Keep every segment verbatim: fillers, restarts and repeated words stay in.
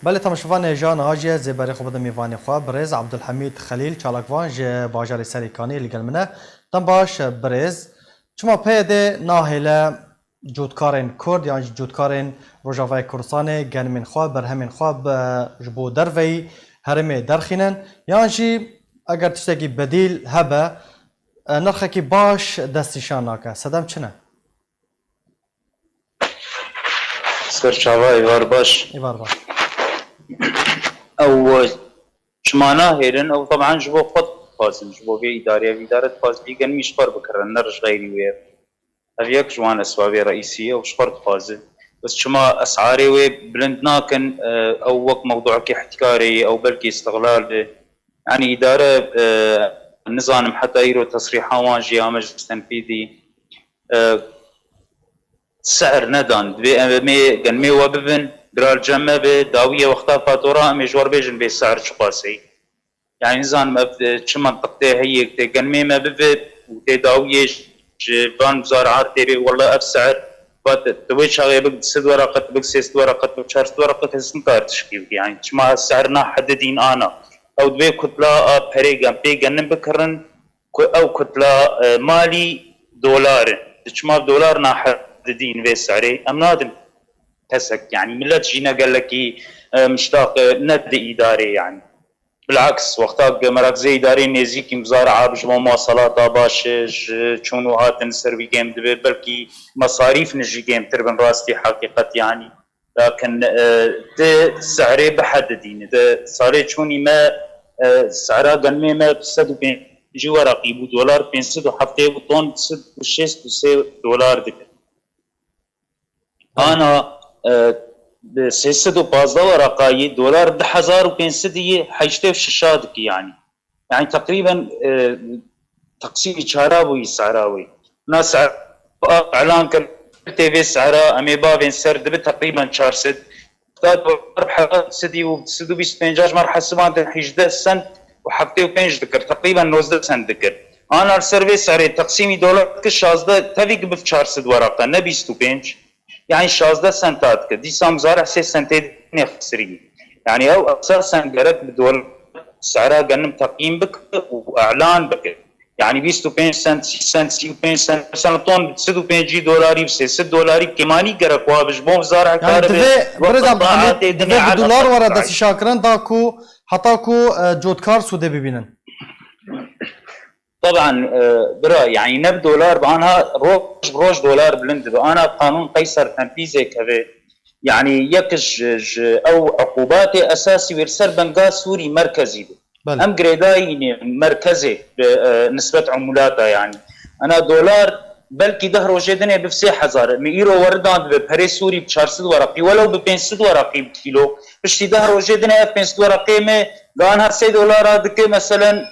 Belê, temaşevanê, ji niha jî ez ê berê xwe bidim mêvanê xwe, birêz Abdulhamîd Xelîl, çalakvan ji bajarê Serêkaniyê li gel min e. Dem baş, birêz. Çima P Y D nahêle cotkarên Kurd yan jî cotkarên Rojavayê Kurdistanê genimên xwe, berhemên xwe bi, ji bo derveyî herêmê derxînin, yan jî eger tiştekî bedîl hebe, e, nirxekî baş destnîşan nake? Sedem çi ne? Ser çava, êvar baş. Êvar baş. Ew çima nahêlin? Ew teban ji bo xwe dixwazin, ji bo vê îdarê, ev îdare dixwazin vî genimî ji xwe re bikirin, ne ji xeyrî wê. Ev yek ji wan esbabê reîsî ye, ew ji xwe re dixwaze. Bes çima esarê wê bilind nakin? E, ew wek mewduekî ihtikarê ye, ew belkî îstixlal e. Yanî îdare, e, nizanim heta îro tesrîha wan jî ya meclis tenfîzî, e, sihr nedan. Divê em ê genimê we bibin, bira li cem me be, dawiyê wexta fatura em ê ji we re bêjin vê sihr çiqaseyî. Yani nizanim ev, e, çi mantiq tê heyê, tê genimê me bibe û tê dawiyê ji van muzaraat tê bê, wella ev sihr, va tu, tu wê çaxê bik du sed weraqe, tu bik sê sed weraqe, tu bik çar sed weraqe, kes nikare tişkî bike. Yani çima sihr nahedidîn ana? Ew divê kutla a perê gen, pê genim bikirin, ku ew kutla, e, malî dolar in. Tu çima dolar nahedidîn vê sihrê? Em nadin kesek, yani millet jî ne gelekî, e, miştaq, e, ne di îdarê yani. Bilaks, wexta ku merakzê îdarê nêzîkî muzara'a bi ji bo muwaselata baş, ji çûn û hatin ser wî kêm dibe, belkî mesarîf ne jî kêmtir bin rastî heqîqet, yanî. Lakin, e, di sihrê bihedidîne. Di salê çûnî me, e, sihra genimê me sed û pêncî weraqî bû, dolar pênc sed û heftê bû, ton sed û şêst û sê dolar dikir. Ana, e, bi sê sed û pazdeh weraqayî, dolar du hezar û pênc sed yê heştê û şeş dikî, yanî. Yani teqrîben, e, teqsîmî çara bûyî sehra wê. Na sehra elan kir, tê vê sehra em ê bavên ser dibi teqrîben çar sed. Heta dolar bi sedî û sed û bîst û pênc ji me re hesibandin hejdeh sent û heftê û pênc dikir. Teqrîben nozdeh sent dikir. Ana li ser vê serê teqsîmî dolar dikir şazdeh, tevî ki bi çar sed weraqe, ne bîst û pênc. Yani şazdeh senta dikir. Dîsa muzareh sê sentê nexisirî. Yani ew esasen gerek bi dolar sehra genim teqîm bike û elan bike. Yani bîst û pênc sent, sî sent, sî û pênc sent, mesela ton sed û pêncî dolarî bi sê sed dolarî kêmanî gerek wa bi ji bo muzareh Yani kare be. Divê, Birêz Abdulhamid, divê bi dolar were destnîşankirin da ku heta ku, e, cotkar sûdê bibînin. Teban, e, bira, yani ne bi dolar bi, anha roj bi roj dolar bilind dibe. Ana qanûn qeyser tenfîzê keve. Yani yek ji, ji ew uqubatê esasî wê li ser benga Sûrî merkezî be. Belê. Em girêdayî ne merkezê bi, e, nisbet umulata yani. Ana dolar belkî deh rojê dinê bi sê hezar. Mi îro weridan dibe perê Sûrî bi çar sed weraqî, welew bi pênc sed weraqî bi kîlo. Piştî deh rojê dinê ev pênc sed weraqê me, ga anha sê dolara dike, meselen,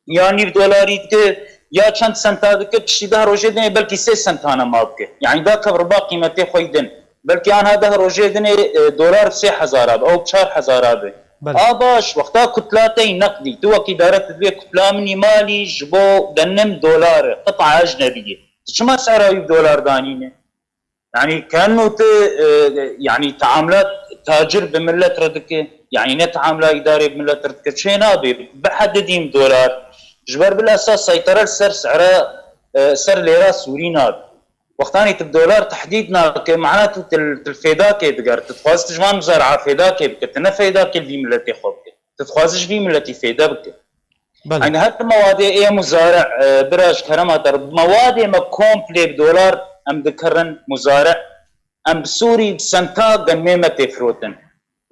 ya nîv dolarî dike, ya çend senta dike, piştî deh rojê dinê belkî sê sentane ma bike. Yani da kevriba qîmetê xwe yî din. Belkî anha deh rojê dinê, e, dolar sê hezara be, ew çar hezara be. Belê. A baş, wexta kutla te yî neqdî, tu wekî dare tu divê kutla min î malî ji bo genim dolar e, qita ecnebî ye. Tu çima sehra wî bi dolar danîne? Yani kenno tu, e, yani teamla tacir bi millet re dike, yani ne teamla îdarê bi millet re dike, çê nabe, bihedidîn dolar. Ji ber bilhassa seytere li ser sehra, e, ser lêra Sûrî nabe. Wextanê tu bi dolar tehdîd nake, mana tu til, til fêdakê diger. Tu dixwazî tu ji van muzara'a fêdakê bike, tu ne fêdakê li vî miletê xwe bike. Tu dixwazî ji vî miletî fêde bike. Belê. Yani her mewadê ê muzare, e, bira ji kerema te re, mewadê me komplê bi dolar em dikirin muzare, em bi Sûrî bi senta genmê me tê firotin.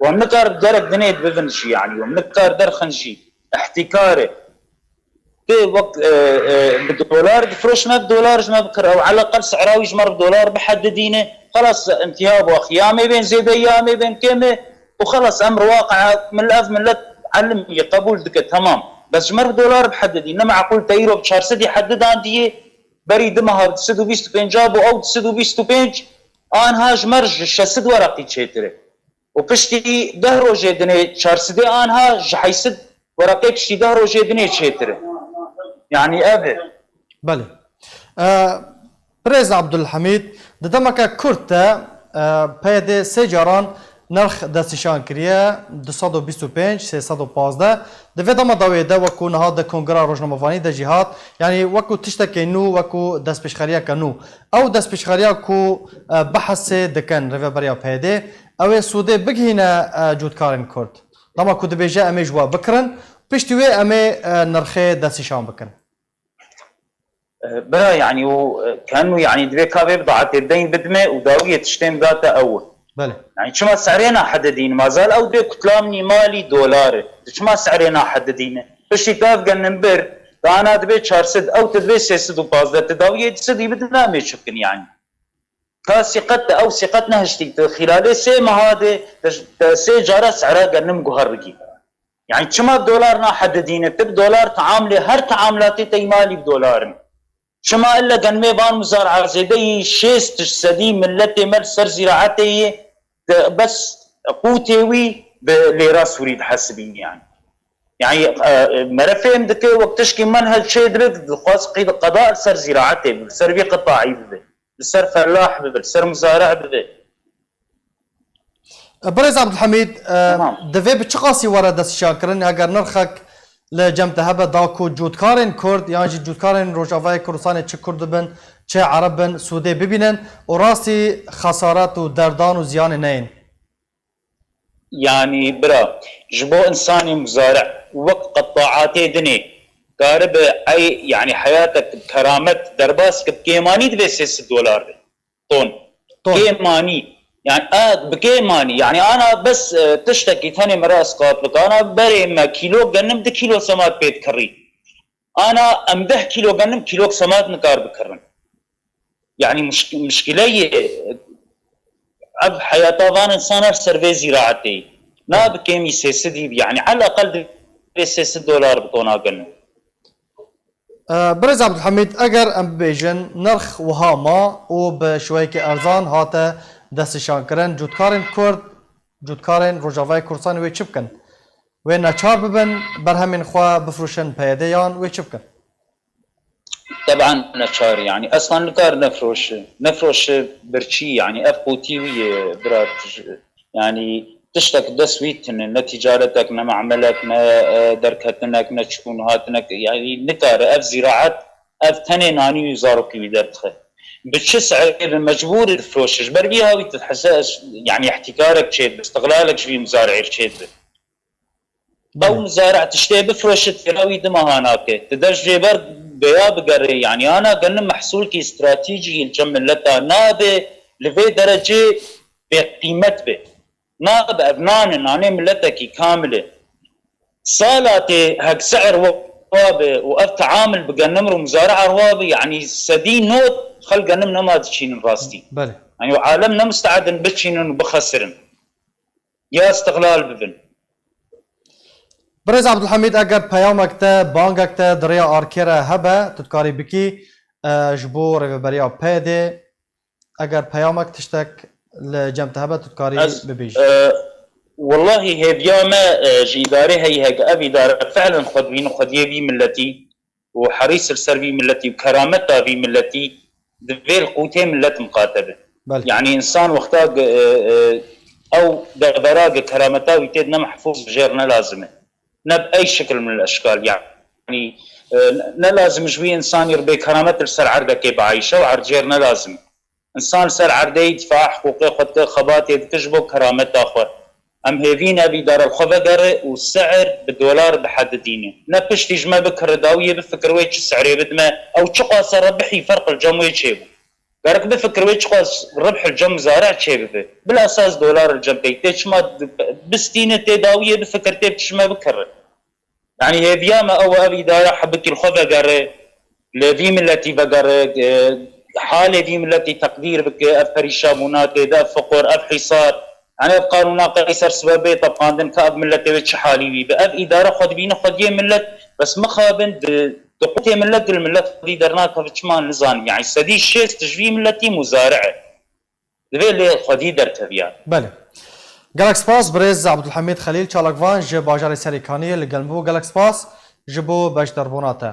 Û em nikar gerek dinê bibin jî, yani, û em nikar derxin jî. Îhtîkar e. Tê wek, e, e, bi dolar difiroş, me bi dolar ji me bikir. Ew eleqel sehra wî ji me re bi dolar bihedidîne. Xelas, intiha bû. Axî ya me bên zêde, ya me bên kêm e. Û xelas, em riwaqe, mil-, ev millet elim yê qebûl dike, temam. Bes ji me re bi dolar bihedidî. Ne meqûl te îro bi çar sedî hedidandiye. Berî du meha bi du sed û bîst û pênc bû, ew du sed û bîst û pênc, anha ji me re ji şeş sed weraqî çêtir e. Û piştî deh rojê dinê çar sedê anha ji heyşt sed weraqê piştî deh rojê dinê çêtir e. Yani ev e. Belê. E, Birêz Abdulhamîd, di demeke kurt de, e, P Y D sê caran Nirx destnîşan kiriye, du sed û bîst û pênc, sê sed û pazdeh. Di vê dema dawiyê de, wekû niha di Kongra Rojnamevanî de jî hat, yanî wekû tiştekê nû, wekû destpêşxeriyeke nû. Ew destpêşxeriya ku, e, behsê dikin rêveberiya P Y D'ê, ew ê sûdê bigihîne, e, cûtkarên Kurd. Dema ku dibêje, em ê ji we bikirin, piştî wê em ê, e, nirxê destnîşan bikin. E, bira, yanî û, e, ken û, yanî divê ka vê bidaetê deyn bidime û dawiyê tiştên date ew. Belê. Yanî çima serê nahedidîn? Mazal ew dê kutla min îmalî dolar e. Tu çima serê nahedidîne? Piştî tu ev genim bir, tu ana dibê çar sed, ew tu dibê sê sed û pazdeh, tu dawiyê du sedî bidine, em ê çi bikin yanî? Ka sîqet de, ew sîqet nehiştî, tu xîlalê sê meha de, te, te sê cara sera genim guherikî. Yani çima dolar nahedidîne? Tib dolar taamlê, her taamlatê te îmalî bi dolar in. Çima ille genmê van muzar erzêde yî şêst sedî milletê me li ser zîraetê yê de bes qûtê wî bi lêra Sûrî dihesibîn yani. Yani, e, e, mere fêm dike wek tişkî menhec çê dibe, dixwaz qî-, qeda li ser zîraetê bi, li ser vî qitaî bibe, li ser felah bibe, li ser muzare bibe. Birêz Abdulhamîd, e, Tamam. divê bi çi qasî were destnîşankirin? Heger nirxek li cem te hebe da ku cûtkarên Kurd yan jî cûtkarên Rojavayê Kurdistanê, çi Kurd bin, çi Ereb bin, sûdê bibînin û rastî xesaret û derdan û ziyanê neyên? Yanî bira, ji bo insanê muzare wek qetaatê dinê karibe ey, yanî heyatek keramet derbas kir, kêmanî divê sê sed dolar be. Ton. Ton. Kêmanî. Yani, a, bi kêmanî. Yani, ana bes, e, tiştekî tenê me rast qat bike. Ana berê me kîlo genim du kîlo semat pê dikirî. Ana em deh kîlo genim kîlok semat nikar bikirin. Yani, mişk-, mişkile ye, ev heyata van insana ser vê zîraetê. Na bi kêmî sê sedî, yani, elaqel divê sê sed dolar bi tona genim. E, Birêz Abdulhamîd, eger em bibêjin, nirx wiha ma û bi şêweyekî erzan hate destnîşankirin, cûtkarên Kurd, cûtkarên Rojavayê Kurdistanê wê çi bikin? Wê neçar bibin berhemên xwe bifroşin P Y D yan wê çi bikin? Teban neçar, yani, eslan nikar nefroşi. Nefroşi birçî, yani, ev qûtî wî ye, bira, yani, tiştek dest wî tune, ne ticaretek, ne me'melek, ne, e, derketinek, ne çûn hatinek, yani, nikare. Ev zîraet, ev tenê nanî wî zarokî wî derdixe. Bi çi se'rê bi mecbûr difiroşe? Ji ber vî hawî tu hese, yani, îhtîkarek çêdibe, îstixlalek ji vî muzareyê çêdibe. Ew Belê. muzare tiştê bifroşe, têra wî di meha nake. Ti der jê ber beya bigere, yani, ana genim mehsûlkî stratejî li cem mileta nabe, li vê derecê bêqîmet be. Nabe, ev nan e, nanê miletekî kamil e. Sala tê hek se'ir wa be û ev teamil bi genim û muzare erwa be, yani, sedî not xelk genim nema diçînin rastî. Belê. Yani, û alem ne muste'ed in biçînin û bixesirin. Ya îstixlal bibin. Birêz Abdulhamîd, eger peyamek te, bangek te di rêya arkê re hebe, tu dikarî bikî, e, ji bo rêveberiya P Y D'ê, eger peyamek, tiştek li cem te hebe, tu dikarî Ez, bibêjî. e, wellahî hêviya me, e, ji îdarê heyî heke ev îdare fi'len xwe dibînin xwediyê vî miletî, û herîs li ser vî miletî û kerameta vî miletî divê li qûtê milet miqate be. Belê. Yanî însan wexta ge-, e, e, ew devera ge kerameta wî tê de ne mehfûz bijêr ne lazim e. Ne bi ey şikil min eşkal, yanî, e, ne lazim ji wî însanî re bê keramet li ser erdekê biayîşe û erdjêr ne lazim e. Însan li ser erdê yî difa hiqûqê xwe dike, xebatê dike ji bo kerameta xwe. Em hêvî ne ev îdare li xwe vegere û se'ir bi dolar bihedidîne. Ne piştî ji me bikire dawiyê bifikir wê çi se'rê bidime, ew çiqas e rebihî ferq li cem wê çêbû. Gerek bifikir wê çiqas ribh li cem muzare çêbibe. Bila esas dolar li cem pey tê, çima bistîne tê dawiyê bifikir tê bi çi ji me bikire. Yanî hêviya me ew e, ev îdare hebikî li xwe vegere, li vî miletî vegere, e, halê vî miletî teqdîr bike, ev perîşabûna tê de, ev fiqir, ev hîsar. Yanî ev qanûna Qeyser sibe bê tebqandin ka ev miletê wê çi halî wî be. Ev îdare xwe dibîne xwediyê milet, bes mixabin di, di qûtê milet, di li milet xwedî dernakeve, çima nizanim. Yanî sedî şêst ji vî miletî muzare e. Divê lê xwedî derkeviya. Belê. Gelek spas, birêz Abdulhamîd Xelîl, çalakvan ji bajarê Serêkaniyê li gel bû. Gelek spas ji bo beşdarbûna te.